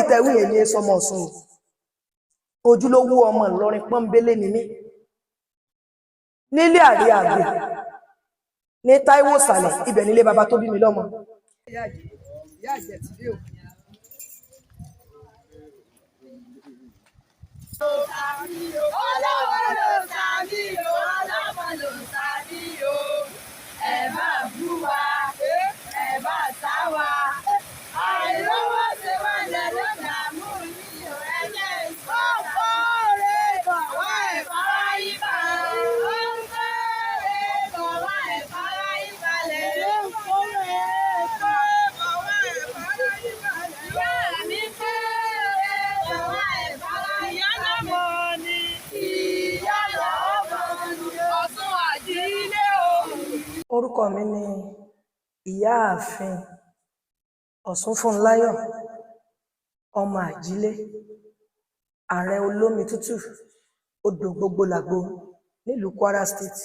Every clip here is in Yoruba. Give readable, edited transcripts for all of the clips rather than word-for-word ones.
tẹ́ wí yẹn ní sọmọ Ọ̀ṣun o. Ojúlówó ọmọ Ìlọrin pọ́nbélé ni mí. Nílé àrí àgbò ní Táíwò Ìsàlẹ̀, ibẹ̀ nílé bàbá tó bí mi lọ́mọ. Ọlọ́wọ́ ló sàmì o, ọlọ́mọ ló sàmì o. Ẹ má bú wa, ẹ má sá wa. Àìlówó ṣe wá lẹ ló dààmú yín o. Ẹyẹ ìfọ́fọ́rẹ́ bọ̀ wá ẹ̀fọ́rá yín bá. Ó ń fẹ́rẹ̀ bọ̀ wá ẹ̀fọ́rá yín balẹ̀. Ó ń fẹ́rẹ̀ bọ̀ wá ẹ̀fọ́rá yín balẹ̀. Ìyá mi fẹ́rẹ̀ bọ̀ wá ẹ̀fọ́rá yín balẹ̀. Ni Ìyá lọ́mọ ni Ọ̀ṣun àjílé o. Orúkọ mi ni Ìyáàfin Ọ̀ṣúnfúnláyọ̀ ọmọ Àjílé, ààrẹ olómi tútù odò gbogbo làgbo nílùú Kwara State,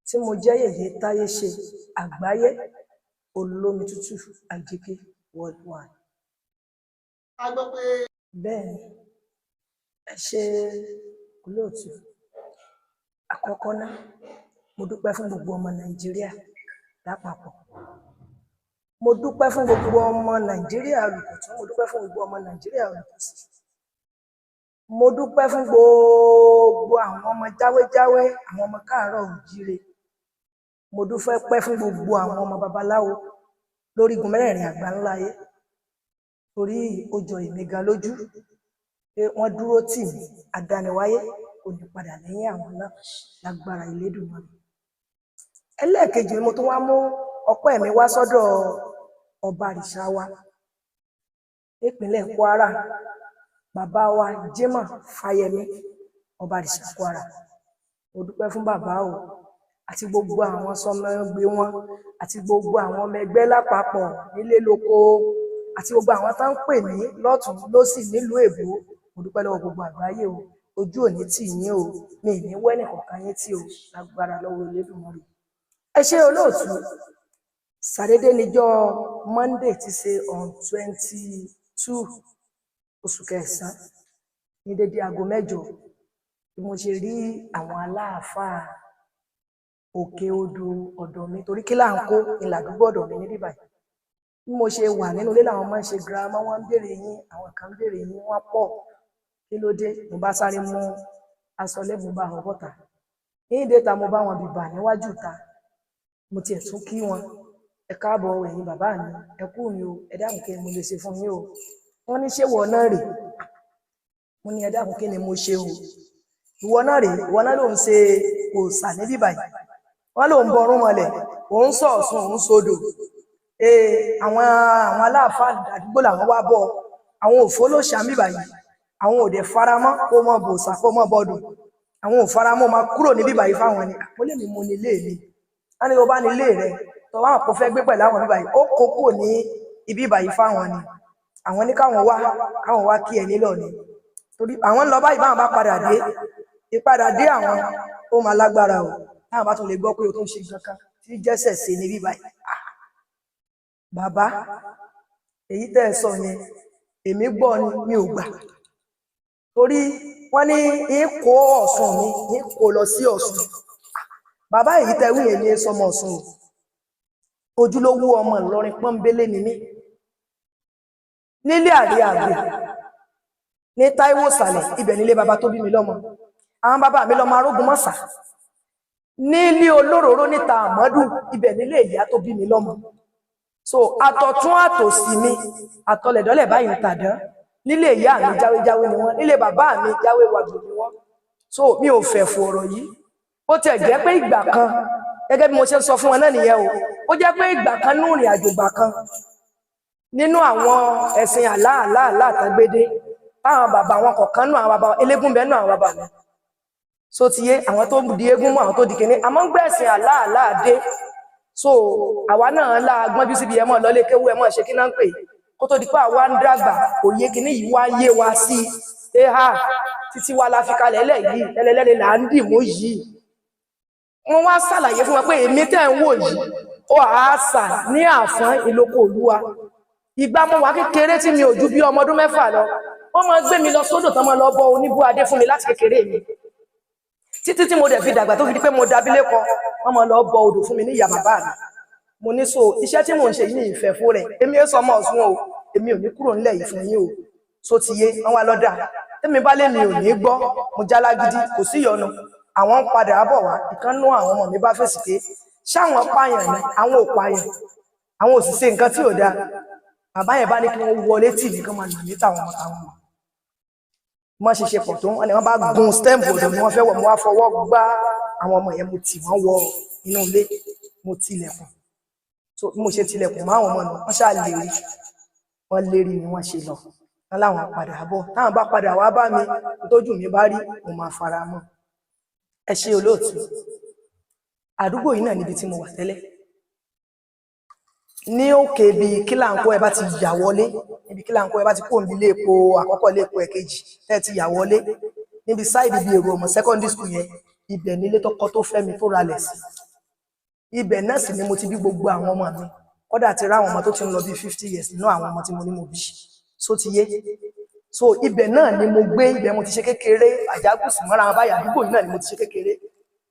tí mo jẹ́ yèyé táyé ṣe àgbáyé olómi tútù àjíkí worldwide. A gbọ́ pé Bẹ́ẹ̀ ni, ẹ ṣe olóòtú. Àkọ́kọ́ ná, mo dúpẹ́ fún gbogbo ọmọ Nàìjíríà lápapọ̀. Mo dúpẹ́ fún gbogbo ọmọ Nàìjíríà olùkọ̀tún, mo dúpẹ́ fún gbogbo ọmọ Nàìjíríà olùkọ̀sí. Mo dúpẹ́ fún gbogbo àwọn ọmọ jáwéjáwé, àwọn ọmọ káàárọ̀ òjíire. Mo dúpẹ́ pẹ́ fún gbogbo àwọn ọmọ babaláwo lórígun mẹ́rẹ̀ẹ̀rin àgbáńlá ayé. Torí ó jọ èmi gan lójú pé wọ́n dúró tì mí, adániwáyé kò ní padà lẹ́yìn àwọn náà lágbára Elédùmarè. Ẹlẹ́ẹ̀kejì ni mo tún wá mú ọpẹ́ mi wá sọ́dọ̀ ọba àrìṣà wa nípínlẹ̀ Kwara, bàbá wa Jimoh Fáyẹmí, ọba àrìṣà Kwara. Mo dúpẹ́ fún bàbá o àti gbogbo àwọn sọmọgbé wọn àti gbogbo àwọn ọmọ ẹgbẹ́ lápapọ̀ nílé lóko àti gbogbo àwọn tó ń pè mí lọ́tùn lósì nílùú èbó. Mo dúpẹ́ lọ́wọ́ gbogbo àgbáyé o. Ojú ò ní tì yín o, mi ì ní wẹ́nì kọ̀ọ̀kan yín tì o lágbára lọ́wọ́ Elédùmarè. Ẹ ṣé olóòtú. Ṣàdédé níjọ́ Monday ti ṣe on 22 oṣù kẹsànán ní dédé aago 8 bí mo ṣe rí àwọn aláàfáà òkè odò ọ̀dọ̀ mi, torí kí là ń kó ìlà àdúgbò ọ̀dọ̀ mi níbí báyìí. Bí mo ṣe wà nínú ilé làwọn máa ń ṣe girama, wọ́n ń béèrè yín, àwọn kan ń béèrè yín, wọ́n pọ̀. Kí ló dé? Mo bá sáré mú aṣọ lẹ́bùn bá àwọn bọ́ta. Ní ìdẹ́ta mo bá wọn bìbà níwájú ìta. Mo tiẹ̀ tún kí wọn. Ẹ káàbọ̀ ẹ̀yin bàbá mi, ẹ kú mi o, ẹ dákun kí ni mo lè ṣe fún yín o. Wọ́n ní ṣé ìwọ náà rèé? Mo ní ẹ dákun kí ni mo ṣe o. Ìwọ náà rèé, ìwọ náà ló ń ṣe òòṣà níbí báyìí. Wọ́n ló ń bọrún mọ́lẹ̀, òun sọ Ọ̀ṣun, òun sodò. Ee, àwọn aláàfáà àdúgbò làwọn wá bọ̀. Àwọn òfó ló ṣà níbí báyìí. Àwọn ò dẹ̀ faramọ́ kó mọ bòòṣà kó mọ bọdùn. Àwọn ò faramọ́ máa kúrò níbí báyìí fáwọn ni. Àpọ́nlé mi mo ní ilé mi. Wọ́n ní bó bá ní ilé rẹ, tó bá mọ̀ pé o fẹ́ gbé pẹ̀lú àwọn níbí báyìí, ó kó kúrò ní ibi báyìí fáwọn ni. Àwọn ní káwọn wá kí ẹ nílọ̀ ni. Torí àwọn ń lọ báyìí báwọn bá padà dé. Ìpadà dé àwọn ó máa lágbára o. Táwọn bá tún lè gbọ́ pé o tún ṣe nǹkan kan tí jẹ́sẹ̀ ṣe níbí báyìí. Ah! Bàbá, èyí tẹ́ ẹ sọ yẹn, èmi gbọ́ ni mi ò gbà. Torí wọ́n ní ń kó Ọ̀ṣun mi, ń kó lọ sí Ọ̀ṣun. Bàbá èyí tẹ́ wí yẹn ní sọmọ Ọ̀ṣun o. Ojúlówó ọmọ Ìlọrin pọ́nbélé ni mí. Nílé àrí àgbò ní Táíwò Ìsàlẹ̀, ibẹ̀ nílé bàbá tó bí mi lọ́mọ. Àwọn bàbá mi lọ́mọ arógun mọ́sà. Nílé olóróró níta Àmọ́dù, ibẹ̀ nílé ìyá tó bí mi lọ́mọ. So àtọ̀tún àtòsì mi, àtọlẹ̀dọ́lẹ̀ báyìí ń tàdán. Nílé ìyá mi jáwéjáwé ni wọ́n, nílé bàbá mi jáwé wàgbò ni wọ́n. So mi ò fẹ̀ fò ọ̀rọ̀ yìí. Ó tiẹ̀ jẹ́ pé ìgbà kan, gẹ́gẹ́ bí mo ṣe ń sọ fún wọn náà nìyẹn o, ó jẹ́ pé ìgbà kan nínú ìrìn àjò ìgbà kan nínú àwọn ẹ̀sìn àlá àlá àlá àtàgbédé táwọn bàbá wọn kọ̀ọ̀kan nù àwọn bàbá eléégún bẹ́ẹ̀ nù àwọn bàbá mi. So ti yé àwọn tó di eégún mú àwọn tó di kinní, àmọ́ ń gbẹ̀sìn àlá àlá dé. So àwa náà la gbọ́njú síbi ẹ mọ́ lọlé kéwú ẹ mọ́ ṣe kí náà ń pè kó tó di pé àwa ń dàgbà òye kinní yìí wá yé wa sí i. Ha títí wa la fi kalẹ̀ lẹ̀ yìí lẹ́lẹ́lẹ́lẹ́ là ń dì mú yìí. Wọ́n wá ṣàlàyé fún wa pé èmi tẹ́ ń wò yìí ó àásà ní àfọ́n ìlókò olúwa. Ìgbà mo wà kékeré tí mi ò ju bí ọmọ ọdún 6 lọ, wọ́n máa gbé mi lọ sódò tán, máa lọ bọ oníbú adé fún mi láti kékeré mi títí tí mo dẹ̀ fi dàgbà tó fi di pé mo dabilékọ. Wọ́n máa lọ bọ odò fún mi ní ìyá bàbá mi. Mo ní so iṣẹ́ tí mò ń ṣe yìí ní ìfẹ́ fún rẹ̀. Èmi ẹ sọ ọmọ Ọ̀ṣun o, èmi ò ní kúrò nílẹ̀ yìí fún yín o. So ti yé wọn wá lọ́dà tẹ́mi bá lé mi ò ní gbọ́, mo já lágídí, kò sí ìyọnu. Àwọn ń padà bọ̀ wá. Ìkànnú àwọn ọmọ mi bá fèsì pé ṣáwọn pààyàn ni? Àwọn ò pààyàn, àwọn ò sì ṣe nǹkan tí ò dáa. Bàbá yẹn bá ní kí wọ́n wọlé tì mí, kán máa nà mí táwọn ọmọ táwọn ọmọ wọ́n ṣe ṣe pọ̀ tó. Wọ́n ní wọ́n bá gun stem odò ni wọ́n fẹ́ wọ̀. Mo wá fọwọ́ gbá àwọn ọmọ yẹn, mo tì wọ́n wọ inú ilé, mo tilẹ̀kùn. So bí mo ṣe tilẹ̀kùn mọ́ àwọn ọmọ nù, wọ́n ṣáà lérí, wọ́n lérí ni wọ́n ṣe lọ. Wọ́n láwọn padà bọ̀. Táwọn bá padà wá bá mi, tójú mi bá rí, mo máa fara mọ́. Ẹ ṣe olóòtú. Àdúgbò yìí náà níbi tí mo wà tẹ́lẹ̀ ní òkè bíi Kílàńkó. Ẹ bá ti yà wọlé níbi Kílàńkó, ẹ bá ti kó níbi ilé epo àkọ́kọ́, ilé epo ẹ̀kejì tẹ́ ẹ ti yà wọlé níbi side bíi èrò ọmọ secondary school yẹn, ibẹ̀ nílé tọkọ tó fẹ́ mi tó ralẹ̀ sí. Ibẹ̀ náà sì ni mo ti bí gbogbo àwọn ọmọ mi. Kódà ti rá àwọn ọmọ tó ti ń lọ bíi 50 years nínú àwọn ọmọ tí mo ní mo bí. So ti yé. So ibẹ̀ náà ni mo gbé, ibẹ̀ mo ti ṣe kékeré. Àjágùsì mọ́ra wọn báyìí. Àdúgbò yìí náà ni mo ti ṣe kékeré.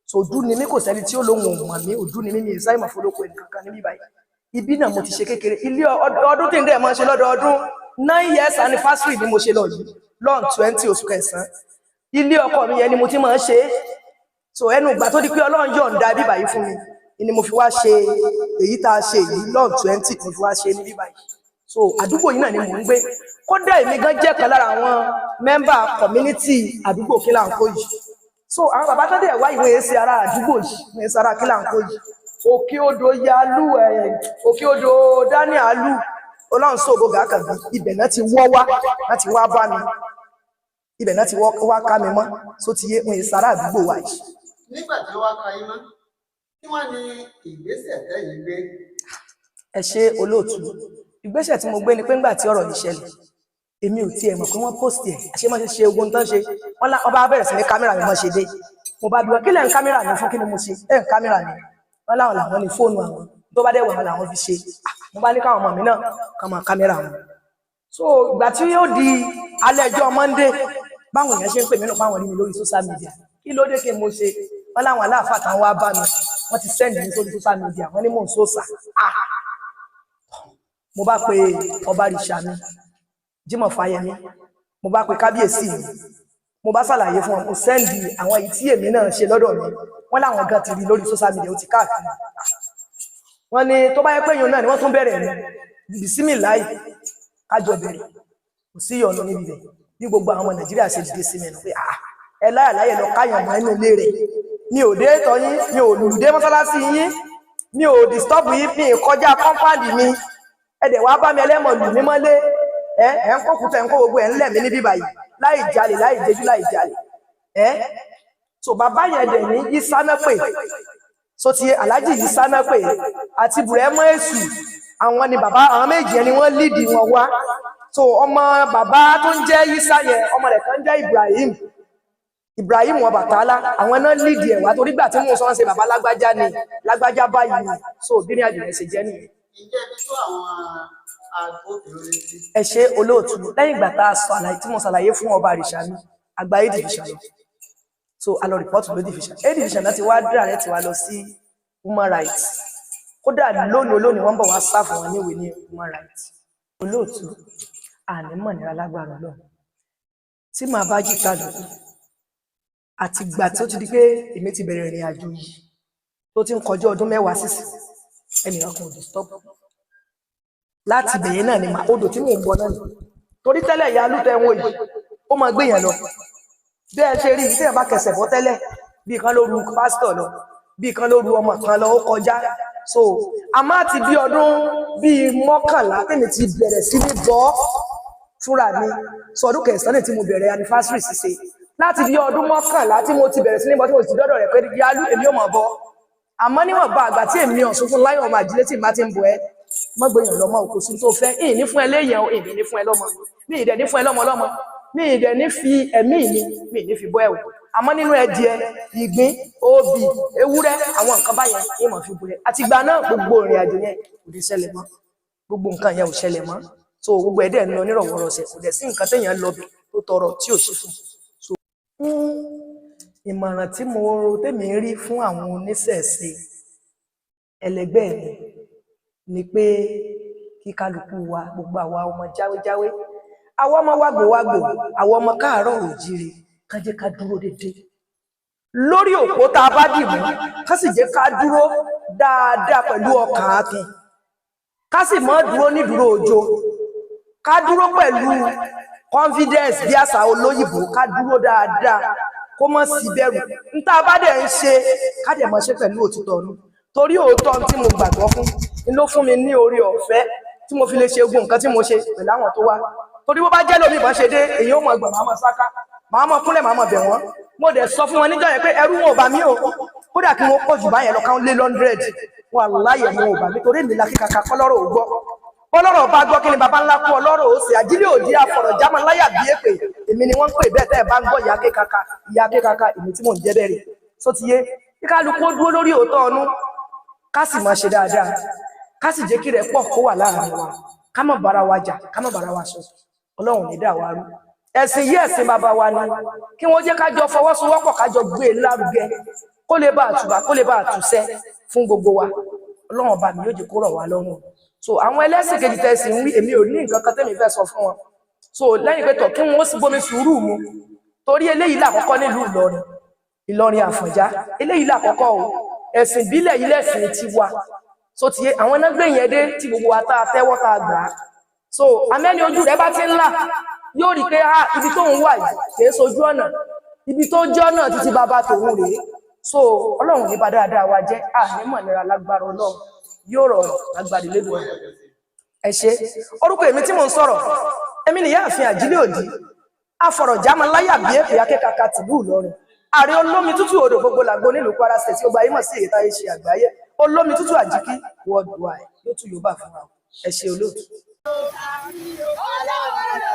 So òdú ni mí, kò sẹ́ni tí ó lóhùn ò mọ̀ mí. Òdú ni mí, mi ìsáìmọ̀ fọlọ́kọ ẹnì kankan níbí báyìí. Ibi náà mo ti ṣe kékeré. Ilé ọdún tí ń dẹ̀ máa ṣe lọ́dọọdún, 9 years anniversary ni mo ṣe lọ yìí lọ́n 20 oṣù kẹsàn-án. Ilé ọkọ mi yẹn ni mo ti máa ń ṣe é. So ẹnu ìgbà tó di pé Ọlọ́run yọ̀ǹda bíbà yìí fún mi ni mo fi wá ṣe èyí tá a ṣe yìí lọ́n 20, mo fi wá ṣe ní bíbà yìí. So àdúgbò yìí náà ni mò ń gbé. Kódà èmi gan jẹ́ kan lára àwọn member community àdúgbò Kílàńkó yìí. So àwọn bàbá tó dẹ̀ wá ìwé èsì ara àdúgbò yìí, ìwé èsì ara Kílàńkó yìí, Òkè Odò Yalu ẹ̀, Òkè Odò Daniel Alu, Ọlọ́run sóògùn gàkàbí, ibẹ̀ náà ti wọ́ wá láti wá bá mi, ibẹ̀ náà ti wọ́ wá ká mi mọ́. So ti yé, wọn èsì ara àdúgbò wa yìí. Nígbà tí wọ́n wá ka yín mọ́, kí wọ́n ní ìgbésẹ̀ tẹ́yìn gbé? Ẹ ṣe olóòtú. Ìgbésẹ̀ tí mo gbé ni pé ńgbà tí ọ̀rọ̀ yìí ṣẹlẹ̀, èmi ò tiẹ̀ mọ̀ pé wọ́n post ẹ̀. Àṣé mọ́ ṣe ṣe ogun tán ṣe wọ́n lá. Wọ́n bá bẹ̀rẹ̀ sí ní kámẹ́rà mi mọ́ ṣe dé. Mo bá bí wọn, kí lẹ̀ ń kámẹ́rà mi fún? Kí ni mo ṣe ẹ̀ ń kámẹ́rà mi? Wọ́n láwọn làwọn ní fóònù àwọn, tó bá dẹ̀ wà wọn làwọn fi ṣe. Ah, mo bá ní káwọn ọmọ mi náà kàn máa kámẹ́rà wọn. So ìgbà tí yóò di alẹ́ ọjọ́ Monday, báwọn èèyàn ṣe ń pè mí nù páwọn rí mi lórí social media. Kí ló dé? Kí n mo ṣe? Wọ́n láwọn aláàfáà kan wá bá mi, wọ́n ti send mi sórí social media, wọ́n ní mò ń sòsà. Ah, mo bá pe ọba rìṣà mi, Jimoh Fáyẹmí, mo bá pe kábíyèsí mi, mo bá ṣàlàyé fún wọn. Mo send àwọn èyí tí èmi náà ṣe lọ́dọ̀ mi. Wọ́n láwọn gan ti rí lórí social media, ó ti káàkiri. Wọ́n ní tó bá yẹ pé èèyàn náà ni wọ́n tún bẹ̀rẹ̀ ní bisimilahi, kájọ bẹ̀rẹ̀, kò sí ìyọnu níbi bẹ̀. Bí gbogbo àwọn ọmọ Nàìjíríà ṣe dìde sí mi nù pé ah, ẹ láyà láyè lọ káyàn mọ́ inú ilé rẹ̀. Mi ò dé tọ́ yín, mi ò lùlùdé mọ́sálásí yín, mi ò disturb yín, mi ì kọjá compound mi. Ẹ dẹ̀ wá bá mi, ẹlẹ́mọ̀ lù mí mọ́lé. Ẹ ẹ ń kó kúta, ẹ ń kó gbogbo ẹ̀ ń lẹ̀ mí níbí báyìí, láì jalè, láì jẹjú, láì jalè. Ẹ so bàbá yẹn dẹ̀ ní Isa náà pè. So ti Alhaji Isa náà pè àti Bùrẹ́mọ́ Èṣù, àwọn ni bàbá àwọn méjì yẹn ni wọ́n lídìí wọn wá. So ọmọ bàbá tó ń jẹ́ Isa yẹn, ọmọ rẹ̀ kan jẹ́ Ibrahim, Ibrahim wọn bàtálá, àwọn náà lídìí ẹ̀ wá, torí gbà tí mo sọ wọn ṣe bàbá lágbájá ni lágbájá báyìí ni. So bí ní àjò yẹn ṣe jẹ́ nìyẹn. Ǹjẹ́ ibi tó àwọn agbófinró létí? Ẹ ṣe olóòtú. Lẹ́yìn ìgbà tá a sọ àlàyé tí mo ṣàlàyé fún ọba àrìṣà mi, àgbà A division lọ. So a lọ report ló division, A division láti wá direct wá lọ sí human rights. Kódà lónìí olónìí, wọ́n bọ̀ wá serve wọn níwèé ní human rights. Olóòtú, àní mọ̀ nira lágbára Ọlọ́run. Tí màá bá jìtá lókù àti ìgbà tí ó ti di pé èmi ti bẹ̀rẹ̀ ìrìn àjò yìí, tó ti ń kọjá ọdún 10 sísìn, ẹnìkan kan ò disturb láti ibẹ̀yẹn náà ni mà odò tí mò ń bọ náà ni. Torí tẹ́lẹ̀, ìyá alútẹ̀ ń wò yìí, ó máa gbé yẹn lọ. Bí ẹ ṣe rí i, tí ẹ bá kẹsẹ̀ bọ́ tẹ́lẹ̀, bí kan ló ru pásítọ̀ lọ, bí kan ló ru ọmọ kan lọ, ó kọjá. So àmọ́ àti bí ọdún bíi 11 tèmi ti bẹ̀rẹ̀ sí ní bọ́ fúnra mi. Sọ ọdún kẹsàn-án tí mo bẹ̀rẹ̀ anniversary ṣíṣe, láti bí ọdún 11 tí mo ti bẹ̀rẹ̀ sí ní bọ́, tí mo sì dọ́dọ̀ rẹ̀ pé yálù, èmi ò mọ̀ bọ́. Àmọ́ níwọ̀n bá àgbà tí èmi ọ̀sùn fún láyọ̀ ọmọ àjílé tí màá ti ń bọ̀ ẹ́ mọ́ gbẹ̀yàn lọ́mọ, kò sí tó fẹ́ ìyìn ní fún ẹ léèyàn o, ìdí ní fún ẹ lọ́mọ mi, ìdẹ̀ ní fún ẹ lọ́mọ lọ́mọ mi, ìdẹ̀ ní fi ẹ̀mí mi, mi ní fi bọ́ ẹ o. Àmọ́ nínú ẹdìẹ, ìgbín, obì, ewúrẹ́, àwọn nǹkan báyẹn ìmọ̀ fi bọ́ ẹ. Àtìgbà náà, gbogbo ìrìn àjò yẹn kò ní ṣẹlẹ̀ mọ́, gbogbo nǹkan yẹn ò ṣẹlẹ̀ mọ́. So gbogbo ẹ̀ dẹ̀ ń lọ nírọ̀wọ́rọ̀sẹ̀, kò dẹ̀ sí nǹkan téèyàn lọ bí tó tọrọ tí ò ṣe fún. So fún ìmọ̀ràn tí mo tèmi ń rí fún àwọn oníṣẹ̀ṣe ẹlẹgbẹ́ mi ni pé kí kálukú wa, gbogbo àwa ọmọ jáwéjáwé, àwa ọmọ wàgbòwàgbò, àwa ọmọ káàárọ̀ òjíire, ká jẹ́ ká dúró déédéé lórí òpó tá a bá dì mú, ká sì jẹ́ ká dúró dáadáa pẹ̀lú ọkàn akin, ká sì má dúró nídúró òjò, ká dúró pẹ̀lú confidence bí àṣà olóyìnbó, ká dúró dáadáa kó mọ́ sí bẹ̀rù. N tá a bá dẹ̀ ń ṣe, ká dẹ̀ mọ́ ṣe pẹ̀lú òtítọ́ ọ̀nù, torí òótọ́ tí mo gbàgbọ́ fún ni ló fún mi ní orí ọ̀fẹ́ tí mo fi lè ṣe ogun nǹkan tí mo ṣe pẹ̀lú àwọn tó wá. Torí bó bá jẹ́ lómi ìbọn ṣe dé, èyí ó mọ̀ gbọ̀n, màá mọ̀ sáká, màá mọ̀ kúnlẹ̀, màá mọ̀ bẹ̀ wọ́n. Mo dẹ̀ sọ fún wọn níjọ́ yẹn pé ẹrú wọn ò bá mi o, kódà kí wọ́n pọ̀ jù báyẹn lọ, káwọn lé 100, wà láyé wọn ò bá mi, torí èmi la kíkaka kọ́lọ́rọ̀ ò gbọ́. Bọ́lọ́rọ̀ bá gbọ́, kí ni baba ńlá kú ọlọ́rọ̀ ó sì àjílẹ̀ òdi àfọ̀rọ̀jámọ́ láyà bí èpè. Èmi ni wọ́n ń pè bẹ́ẹ̀. Tẹ́ ẹ bá ń gbọ́ ìyá kékaka, ìyá kékaka, èmi tí mò ń jẹ́ bẹ́ẹ̀ rè. Só ti yé, kí kálukú ó dúró lórí òótọ́ ọnú, ká sì máa ṣe dáadáa, ká sì jẹ́ kí rẹ̀ pọ̀ kó wà láàrin wa, ká má bára wa jà, ká má bára wa sọ. Ọlọ́run ní dà wá rú. Ẹ̀sìn yí ẹ̀sìn bàbá wa ni kí wọ́n jẹ́ ká jọ fọwọ́sowọ́pọ̀, ká jọ gbé e lárugẹ, kó lè bá àtùbà, kó lè bá àtúnṣe fún gbogbo wa. Ọlọ́run ọba mi yóò jẹ́ kó rọ̀ wá lọ́rùn. So àwọn ẹlẹ́sìn kejì tẹ̀sí ń wí, èmi ò ní nǹkan kan tẹ́mi fẹ́ sọ fún wọn, so lẹ́yìn pé tọ̀ kí wọ́n sì bomi sùúrù mu, torí eléyìí làkọ́kọ́ nílùú Ìlọrin, Ìlọrin Àfọ̀njá, eléyìí làkọ́kọ́ o. Ẹ̀sìn ìbílẹ̀ yìí lẹ̀sìn tiwa. So ti yé, àwọn náà gbé yẹn dé tí gbogbo wa tá a tẹ́wọ́ tá a gbà á. So amẹ́ni ojú rẹ̀ bá ti ń là, yóò rí i pé ah, ibi tó ń wà yìí kìí sojú ọ̀nà, ibi tó jọ́ náà títí bàbá tòun rèé. So Ọlọ́run ní bá dáadáa wa jẹ́, àní mọ̀ nira lágbára Ọlọ́run, yóò rọrùn lágbára Elédùà. Ẹ ṣe. Orúkọ èmi tí mò ń sọ̀rọ̀, èmi nìyáàfin Àjílẹ̀ Òdì afọ̀rọ̀jámọ́láyà bí èpè akẹ́kàkà tìlú Ìlọrin, ààrẹ olómi tútù odò gbogbo làgbo nílùú Kwara State, tí ó gba ayé sí èyí táyé ṣe àgbáyé, olómi tútù àjíkí worldwide, yóò tún yóò bá fún wa. Ẹ ṣe olóòtú. Ọlọ́wọ́.